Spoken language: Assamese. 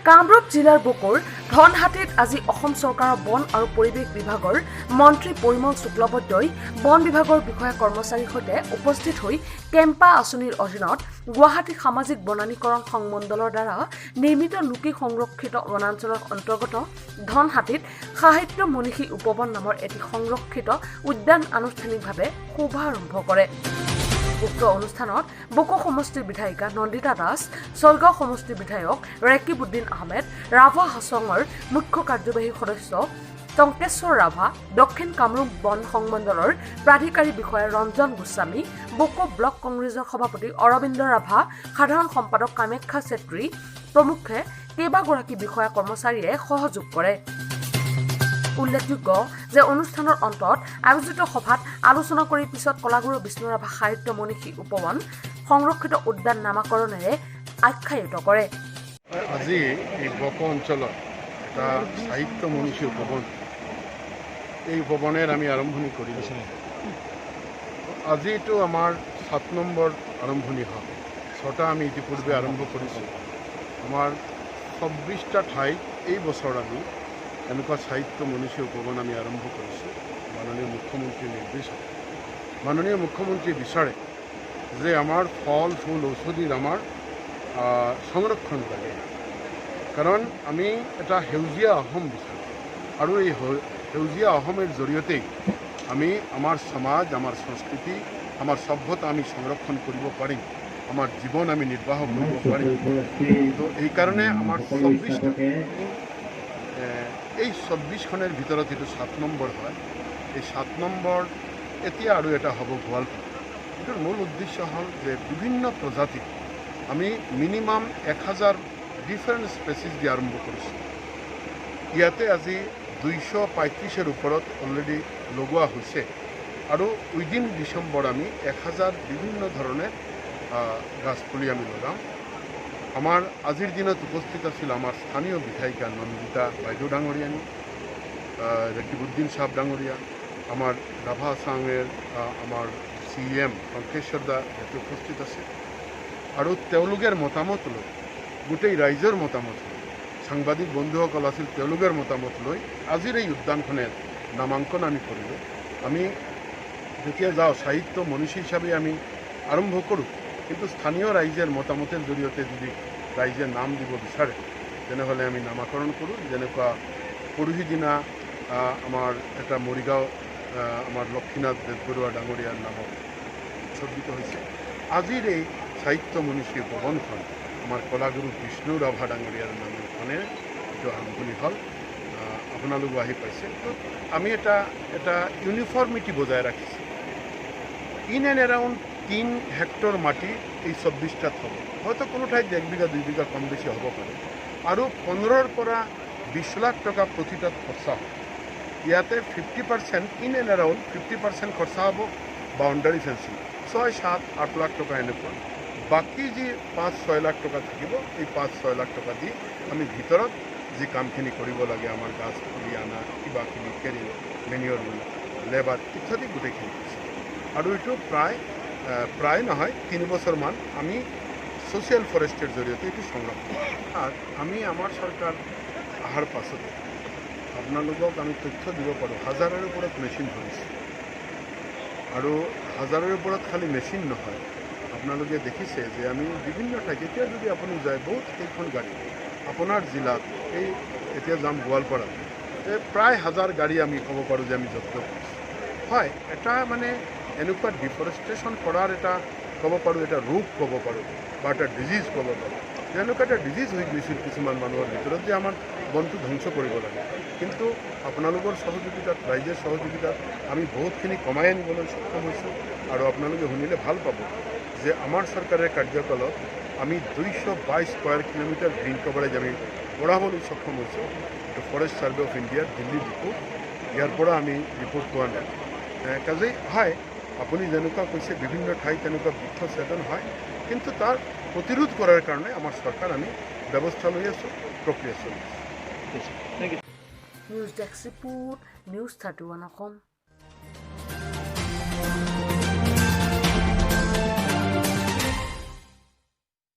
কামৰূপ জিলাৰ বকোৰ ধনহাটীত আজি অসম চৰকাৰৰ বন আৰু পৰিৱেশ বিভাগৰ মন্ত্ৰী পৰিমল শুক্লবৈদ্যই বন বিভাগৰ বিষয়া কৰ্মচাৰীৰ সৈতে উপস্থিত হৈ কেম্পা আঁচনিৰ অধীনত গুৱাহাটী সামাজিক বনানীকৰণ সংমণ্ডলৰ দ্বাৰা নিৰ্মিত লুকী সংৰক্ষিত বনাঞ্চলৰ অন্তৰ্গত ধনহাটীত সাহিত্য মনীষী উপবন নামৰ এটি সংৰক্ষিত উদ্যান আনুষ্ঠানিকভাৱে শুভাৰম্ভ কৰে। উক্ত অনুষ্ঠানত বকো সমষ্টিৰ বিধায়িকা নন্দিতা দাস, ছয়গাঁও সমষ্টিৰ বিধায়ক ৰেকিবুদ্দিন আহমেদ, ৰাভা হাছঙৰ মুখ্য কাৰ্যবাহী সদস্য টংকেশ্বৰ ৰাভা, দক্ষিণ কামৰূপ বন সংমণ্ডলৰ প্ৰাধিকাৰী বিষয়া ৰঞ্জন গোস্বামী, বকো ব্লক কংগ্ৰেছৰ সভাপতি অৰবিন্দ ৰাভা, সাধাৰণ সম্পাদক কামাখ্যা চেত্ৰী প্ৰমুখ্যে কেইবাগৰাকী বিষয়া কৰ্মচাৰীয়ে সহযোগ কৰে। উল্লেখযোগ্য যে অনুষ্ঠানৰ অন্তত আয়োজিত সভাত আলোচনা কৰি পিছত কলাগুৰু বিষ্ণুৰাভা সাহিত্য মনীষী উপবন সংৰক্ষিত উদ্যান নামাকৰণেৰে আখ্যায়িত কৰে। আজি এই বকো অঞ্চলত এটা সাহিত্য মনীষী উপবন, এই উপবনেৰ আমি আৰম্ভণি কৰিলোঁ। আজি এইটো আমাৰ 7 নম্বৰ আৰম্ভণি হয়। 6টা আমি ইতিপূৰ্বে আৰম্ভ কৰিছোঁ। আমাৰ 24টা ঠাইত এই বছৰ আমি এনেকুৱা সাহিত্য মনীষী উপবন আমি আৰম্ভ কৰিছোঁ মাননীয় মুখ্যমন্ত্ৰীৰ নিৰ্দেশত। মাননীয় মুখ্যমন্ত্ৰীয়ে বিচাৰে যে আমাৰ ফল, ফুল, ঔষধিৰ আমাৰ সংৰক্ষণ লাগে, কাৰণ আমি এটা সেউজীয়া অসম বিচাৰোঁ আৰু এই সেউজীয়া অসমৰ জৰিয়তেই আমি আমাৰ সমাজ, আমাৰ সংস্কৃতি, আমাৰ সভ্যতা আমি সংৰক্ষণ কৰিব পাৰিম, আমাৰ জীৱন আমি নিৰ্বাহ কৰিব পাৰিম। তো এইকাৰণে আমাৰ 24টা, এই 24খনৰ ভিতৰত এইটো 7 নম্বৰ হয়। এই 7 নম্বৰ এতিয়া আৰু এটা হ'ব গোৱালপাৰা। এইটোৰ মূল উদ্দেশ্য হ'ল যে বিভিন্ন প্ৰজাতিৰ আমি মিনিমাম 1000 ডিফাৰেণ্ট স্পেচিছ দি আৰম্ভ কৰিছোঁ। ইয়াতে আজি 235ৰ ওপৰত অলৰেডি লগোৱা হৈছে আৰু উইদিন ডিচেম্বৰ আমি 1000 বিভিন্ন ধৰণে গাছপুলি আমি লগাম। আমাৰ আজিৰ দিনত উপস্থিত আছিল আমাৰ স্থানীয় বিধায়িকা নন্দিতা বাইদেউ ডাঙৰীয়ানী, ৰেকিবুদ্দিন চাহাব ডাঙৰীয়া, আমাৰ ৰাভা চাঙেৰ আমাৰ চি এম টংকেশ্বৰ দা ইয়াতে উপস্থিত আছে। আৰু তেওঁলোকৰ মতামত লৈ, গোটেই ৰাইজৰ মতামত লৈ, সাংবাদিক বন্ধুসকল আছিল, তেওঁলোকৰ মতামত লৈ আজিৰ এই উদ্যানখনৰ নামাংকন আমি কৰিলোঁ। আমি যেতিয়া যাওঁ, সাহিত্য মনীষী হিচাপে আমি আৰম্ভ কৰোঁ, কিন্তু স্থানীয় ৰাইজৰ মতামতৰ জৰিয়তে যদি ৰাইজে নাম দিব বিচাৰে, তেনেহ'লে আমি নামাকৰণ কৰোঁ। যেনেকুৱা পৰহি দিনা আমাৰ এটা মৰিগাঁও আমাৰ লক্ষীনাথ বেজবৰুৱা ডাঙৰীয়াৰ নামত উৎসৰ্গিত হৈছে। আজিৰ এই সাহিত্য মনীষী ভৱনখন আমাৰ কলাগুৰু বিষ্ণু ৰাভা ডাঙৰীয়াৰ নামখনে এইটো আৰম্ভণি হ'ল। আপোনালোকো আহি পাইছে। তো আমি এটা ইউনিফৰ্মিটি বজাই ৰাখিছোঁ। ইন এণ্ড এৰাউণ্ড 3 হেক্টৰ মাটি এই 24টাত হ'ব। হয়তো কোনো ঠাইত 1 বিঘা, 2 বিঘা কম বেছি হ'ব পাৰে। আৰু 15ৰ পৰা 20 লাখ টকা প্ৰতিটাত খৰচা হ'ব। ইয়াতে 50%, in and around 50% খৰচা হ'ব বাউণ্ডাৰী ফেঞ্চিং, 6, 7, 8 লাখ টকা এনেকুৱা। বাকী যি 5-6 লাখ টকা থাকিব, এই 5-6 লাখ টকা দি আমি ভিতৰত যি কামখিনি কৰিব লাগে, আমাৰ গাছ পুলি আনা, কিবা কিবি কেৰিয়াৰ, মেনিয়ৰ, লেবাৰ ইত্যাদি গোটেইখিনি কৰিছে। আৰু এইটো প্ৰায় নহয়, 3 বছৰমান আমি ছ'চিয়েল ফৰেষ্টৰ জৰিয়তে এইটো সংৰক্ষণ আৰু আমি আমাৰ চৰকাৰ অহাৰ পাছতে আপোনালোকক আমি তথ্য দিব পাৰোঁ, হাজাৰৰ ওপৰত মেচিন ধৰিছে। আৰু হাজাৰৰ ওপৰত খালি মেচিন নহয়, আপোনালোকে দেখিছে যে আমি বিভিন্ন ঠাইত এতিয়া যদি আপুনি যায়, বহুত কেইখন গাড়ী আপোনাৰ জিলাত, এই এতিয়া যাম গোৱালপাৰাত, এই প্ৰায় হাজাৰ গাড়ী আমি ক'ব পাৰোঁ যে আমি জব্দ কৰিছোঁ। হয়, এটা মানে এনেকুৱা ডিফৰেষ্টেশ্যন কৰাৰ এটা ক'ব পাৰোঁ, এটা ৰোগ ক'ব পাৰোঁ বা এটা ডিজিজ ক'ব পাৰোঁ। তেনেকুৱা এটা ডিজিজ হৈ গৈছিল কিছুমান মানুহৰ ভিতৰত যে আমাৰ বনটো ধ্বংস কৰিব লাগে। কিন্তু আপোনালোকৰ সহযোগিতাত, ৰাইজৰ সহযোগিতাত আমি বহুতখিনি কমাই আনিবলৈ সক্ষম হৈছোঁ। আৰু আপোনালোকে শুনিলে ভাল পাব যে আমাৰ চৰকাৰৰ কাৰ্যকালত আমি 222 স্কোৱাৰ কিলোমিটাৰ গ্ৰীণ কভাৰেজ আমি বঢ়াবলৈ সক্ষম হৈছোঁ। এইটো ফৰেষ্ট ছাৰ্ভে অফ ইণ্ডিয়াৰ দিল্লীৰ ৰিপৰ্ট, ইয়াৰ পৰা আমি ৰিপৰ্ট পোৱা নাই। কাজেই হয়, আপুনি যেনেকুৱা কৈছে, বিভিন্ন ঠাইত তেনেকুৱা বৃক্ষ ছেদন হয়, কিন্তু তাৰ প্ৰতিৰোধ কৰাৰ কাৰণে আমাৰ চৰকাৰ আমি ব্যৱস্থা লৈ আছোঁ, প্ৰক্ৰিয়া চলি আছে। News desk report, news 31 Assam.